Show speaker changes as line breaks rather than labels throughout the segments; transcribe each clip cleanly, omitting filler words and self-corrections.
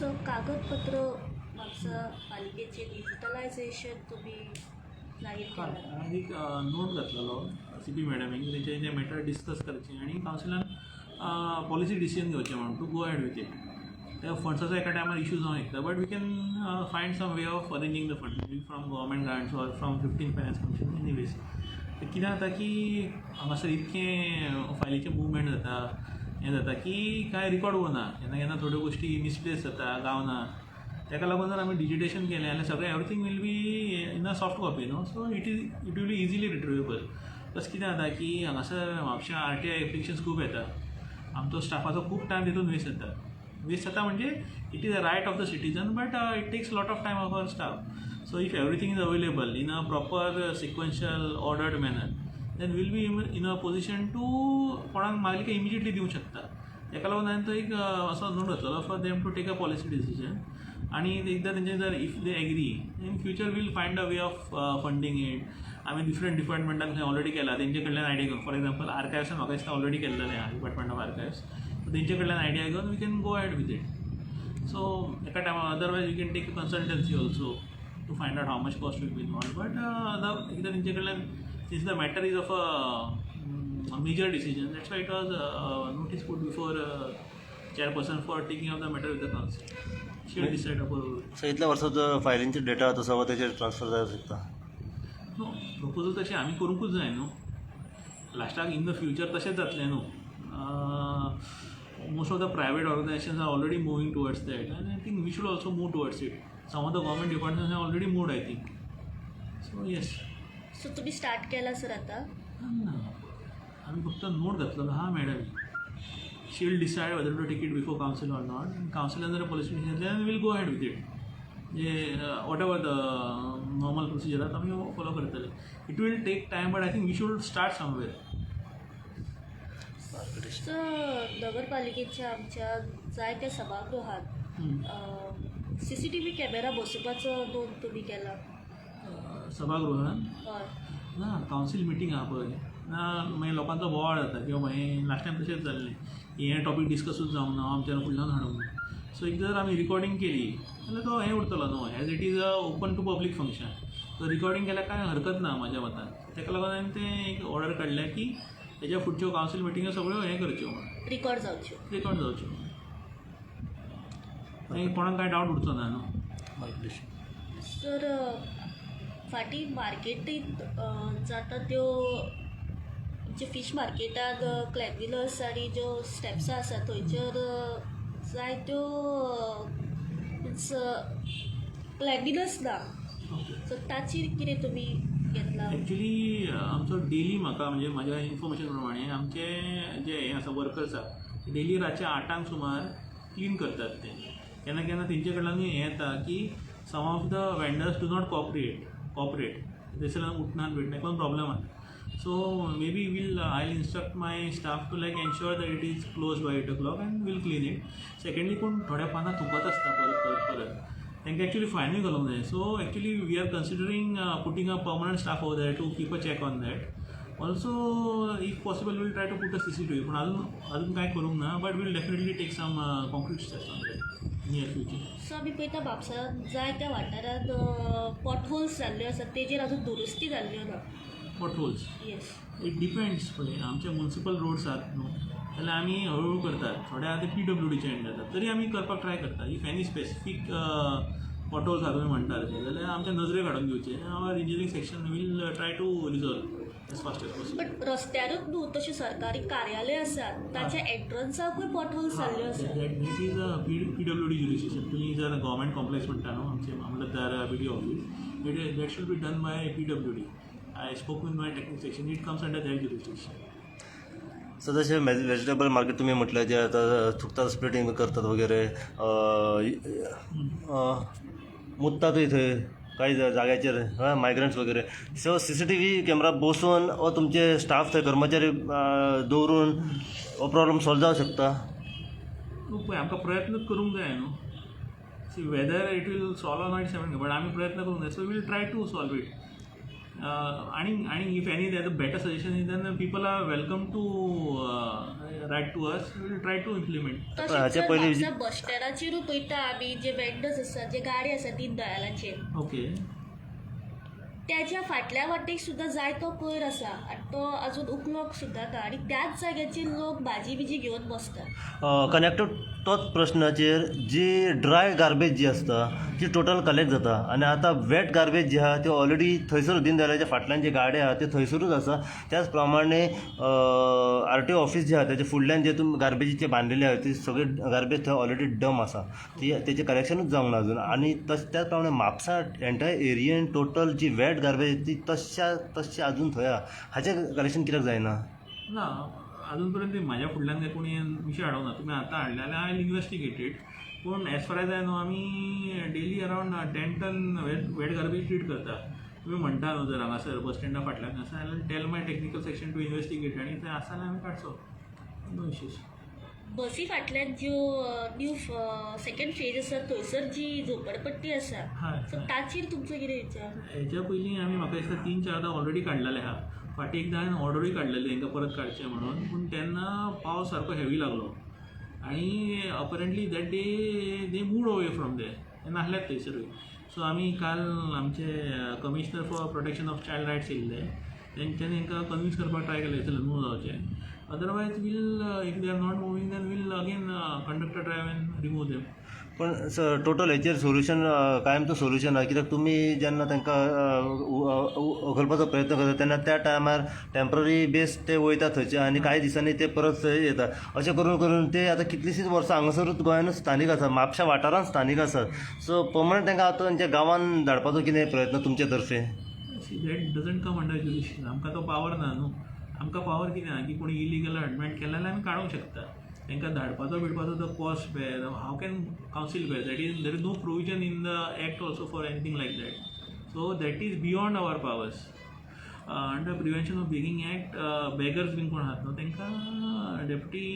So कागदपत्र म्हापसा पालिकेचे digitalisation तुमी जाहीर केलां.
हांवें एक नोट घातलेलो सीपी मॅडमीक, तेंचे जें मॅटर डिस्कस करचें आनी कावन्सिलान पॉलिसी डिसिजन घेवचें म्हणून, to go ahead with it. त्या फंड्साचो एका टायमार इशू जावंक शकता, but we can find some way of arranging the fund from government grants or from 15th Finance Commission. Anyways, कितें जाता की हांगासर इतकें फायलीचें मुवमेंट जाता, हें जाता की कांय रिकॉर्ड उरना. केन्ना केन्ना थोड्यो गोश्टी मिसप्लेस जाता, गावना. ताका लागून जर आमी डिजिटेशन केलें जाल्यार सगळें everything will be in a soft copy, न्हू, so it will be easily retrievable. Plus कितें जाता की हांगासर म्हापश्यां आरटीआय एप्लिकेशन्स खूब येता. आमचो स्टाफाचो खूब टायम तितून वेस्ट जाता. वेस्ट जाता म्हणजे it is a right of the citizen, but it takes lot of time of our staff. So if everything is available in a proper, sequential, ordered manner, then we'll be in a position to कोणाक मागले की immediately दिवंक शकता. ताका लागून हांवें तो एक असो नोट घातलेलो for them to take a policy decision. आनी एकदां तेंचे जर, if they agree, in future we'll find a way of funding it. आमी डिफरंट डिपार्टमेंटान खंय ऑलरेडी केला, तेंचे कडल्यान आयडिया घेवन, फॉर एग्जाम्पल आर्कायव्सान म्हाका दिसता ऑलरेडी केल्लेलें आहा, डिपार्टमेंट ऑफ आर्कायव्स, तेंचे कडल्यान आयडिया घेवन we can go ahead with it. So एका टायमार otherwise you can take a consultancy also to find out how much cost will be involved. But एकदां तेंचे कडल्यान, since the matter is of a major decision, that's why it was notice put before chairperson for taking of the matter with the council. She will decide upon.
So इतल्या वर्साचो फायलींचे data तो सगळो तेचेर transfer जावंक शकता?
No, proposal तशें आमी करूंकूच जाय न्हू. लास्टाक इन the future तशेंच जातलें न्हू. Most of the private organizations are already moving towards that, and I think we should also move towards it. Some of the government departments have already moved, I think so, yes.
So तुमी start केला sir आतां?
ना, आमी फक्त note घातलेलो हा madam. She will decide whether to take it before council or not. कावन्सिलान जर policy घेतली, then we'll go ahead with it. J whatever the normal procedure आहा, आमी फॉलो करतले. It will take time, but I think we should start somewhere.
So नगरपालिकेच्या आमच्या जायत्या सभागृहात CCTV camera बसोवपाचो नोंद तुमी केला?
सभागृहान?
हय.
ना, कावन्सील मिटींग आहा पळय ना, मागीर लोकांचो बोवाळ जाता किंवा मागीर लास्ट टायम तशेंच जाल्लें की हें टॉपीक डिस्कसूच जावंक ना, आमच्यान फुडल्यान हाडूंक ना. सो एकदां जर आमी रिकॉर्डिंग केली जाल्यार तो हें उरतलो न्हू. As it is a open to public function, so recording केल्यार कांय हरकत ना म्हाज्या मतान. ताका लागून हांवें तें एक ऑर्डर काडल्या की तेज्या फुडच्यो कावन्सील मिटिंग्यो सगळ्यो हें करच्यो म्हूण.
रिकॉर्ड जावच्यो.
रिकॉर्ड जावच्यो, मागीर कोणाक कांय डावट उरचो ना न्हू.
सर, फाटीं मार्केटींत जाता त्यो आमचे फीश मार्केटाक क्लेनलीनस आनी ज्यो स्टेप्स आसा थंयचर जायत्यो मिन्स क्लेनलीनस ना. सो ताचेर कितें तुमी घेतला?
एक्चुली आमचो डेली, म्हाका म्हणजे म्हाज्या इन्फॉर्मेशन प्रमाणे, आमचे जे हे आसा, वर्कर्स आसा, डेली रातचे 8 आंक सुमार क्लीन करतात ते. केन्ना केन्ना तेंचे कडल्यानूय हें येता की some of the vendors do not cooperate. थंयसरल्यान उठनात बिटनात, कोण प्रॉब्लम आसा. So maybe we'll I instruct my staff to like ensure that it is close by 8 o'clock and we'll clean it. Secondly, कोण थोड्या पानां थुकत आसता परत परत परत, तांकां एक्चुली फायनूय घालूंक जाय. So actually we are considering putting a permanent staff over there to keep a check on that. Also, if possible, we'll try to put a CCTV. पूण अजून अजून कांय करूंक ना, but we'll definitely take some concrete steps on that near future.
So आमी पळयता, म्हापसांत जायत्या वाठारांत पॉटहोल्स जाल्ल्यो आसात, तेजेर अजून दुरुस्ती जाल्ल्यो ना.
Potholes?
Yes.
It depends. पळय, आमचे मुन्सिपल रोड्स आहात न्हू, जाल्यार आमी हळूहळू करतात. थोडे आतां पीडब्ल्यूडीचे अंडर जातात, तरी आमी करपाक ट्राय करता. If any specific potholes आहा तुमी म्हणटा तशें जाल्यार आमच्या नजरेक हाडून दिवचें. Our engineering section will try to resolve as fast as possible.
But रस्त्यारूच न्हू, तशें सरकारी कार्यालय आसात, ताच्या एंट्रन्साकूय पॉटहोल्स जाल्ल्यो आसात.
That is a PWD jurisdiction. तुमी जर गव्हर्मेंट कॉम्प्लेक्स म्हणटा न्हू, आमचे मामलतदार, BDO office, that should be done by PWD. I spoke with my technical section, it comes under that jurisdiction.
So जशें व्हेजिटेबल मार्केट तुमी म्हटलें, जे आतां थुकतात, स्प्लिटींग करतात वगैरे, मुततातूय थंय काही जाग्याचेर मायग्रंट्स वगैरे. सो सीसीटीव्ही कॅमेरा बसोवन वा तुमचे स्टाफ थंय कर्मचारी दवरून हो प्रॉब्लम सॉल्व जावंक शकता?
न्हू, पळय, आमकां प्रयत्न करूंक जाय न्हू. See, whether it will solve or not, seven, but आमी प्रयत्न करूंक जाय. So we'll try to solve it. आनी if any that better suggestion is, then people are welcome to write to us. We'll try to implement.
तशेंच
हाचे
sir,
पयलीं
म्हापसा बस स्टँडाचेरूय पळयता आमी, जे वेंडर्स आसात, जे गाडी आसा दीन दयालाचे, त्याच्या फाटल्या वाटेक सुद्दां जायतो कोयर आसा आनी तो अजून उखलोंक सुद्दां ना आनी त्याच जाग्याचेर लोक भाजी बिजी घेवन बसतात.
कनेक्टेड तोच प्रश्नाचेर, जी ड्राय गार्बेज जी आसता ती टोटल कलेक्ट जाता आनी आतां वेट गार्बेज जी आहा ती ऑलरेडी थंयसर दीन दयालाच्या फाटल्यान जे गाडे आहा ते थंयसरूच आसा. त्याच प्रमाणे आरटीओ ऑफीस जे आहा तेच्या फुडल्यान जे तुमी गार्बेजीचे बांदलेले आहा ती सगळी गार्बेज थंय ऑलरेडी डंप आसा. ती तेचें कलेक्शनूच जावंक ना अजून. आनी तशें त्याच प्रमाणे म्हापसा एंटायर एरियेन टोटल जी वेट गार्बेज ती तश्या तश्शी आजून थंय आहा. हाचें कलेक्शन कित्याक जायना?
ना, अजून पर्यंत म्हाज्या फुडल्यान काय कोणी विशय हाडूंक ना. तुमी आतां हाडले जाल्यार I investigate it. पूण as far as I know, आमी daily around 10 ton wet garbage treat करता. तुमी म्हणटा न्हू, जर हांगासर बस स्टँडा फाटल्यान आसा जाल्यार, tell my technical section to investigate आनी थंय आसा जाल्यार आमी काडचो, नो इश्यूज.
बसी फाटल्यान ज्यो न्यू सेकंड फेज आसा, थंयसर जी झोपडपट्टी आसा, सो ताचेर तुमचो कितें विचार?
हेच्या पयलीं आमी, म्हाका दिसता, तीन चारदां ऑलरेडी काडलेले आहा. फाटीं एकदां हांवें ऑर्डरूय काडलेली तांकां परत काडचें म्हणून, पूण तेन्ना पावस सारको हेवी लागलो आनी apparently that day they moved away from there. ते नासलेच थंयसरूय. सो आमी काल आमचे Commissioner for Protection of Child Rights येयल्ले, तेंच्यांनी तांकां कन्विन्स करपाक ट्राय केलें थंयसर मूव जावचें. Otherwise we'll, if they are not moving, then we'll again conduct a drive and remove them.
पण सर, टोटल हेचेर सोल्युशन, कायमचो सोल्युशन आहा? कित्याक तुमी जेन्ना तांकां उखलपाचो प्रयत्न करता तेन्ना त्या टायमार टेंपररी बेस ते वयता थंयचे आनी कांय दिसांनी ते परत थंय येता. अशें करून करून ते आतां कितलींशींच वर्सां हांगासरूच गोंयानूच स्थानीक आसा, म्हापशा वाठारांत स्थानीक आसात. सो पर्मनंट तांकां आतां तांच्या गांवान धाडपाचो कितें प्रयत्न तुमचे तर्फे?
See, that doesn't come under jurisdiction. आमकां तो पावर ना न्हू. आमकां पावर कितें आहा की कोणी इलिगल एडमिट केला जाल्यार आमी काडूंक शकता. तांकां धाडपाचो बिडपाचो तो cost bear, how can council bear that? Is there is no provision in the act also for anything like that, so that is beyond our powers. Under Prevention of Begging Act, beggars बीन कोण आहात न्हू, तांकां deputy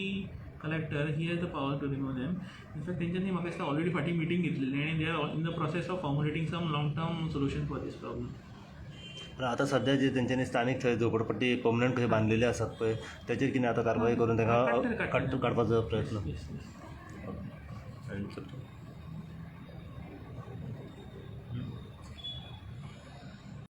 collector, he has the power to remove them. In fact तेंच्यांनी म्हाका दिसता already फाटीं meeting घेतलेली आनी they are in the process of formulating some long term solution for this problem.
पण आतां सद्या जे तेंच्यांनी स्थानीक थंय झोपडपट्टी पर्मनंट कशे बांदलेले आसात पळय, तेचेर कितें आतां कारवाय करून तांकां
काडटले, काडटले.
काडपाचो प्रयत्न?
Yes.
आनी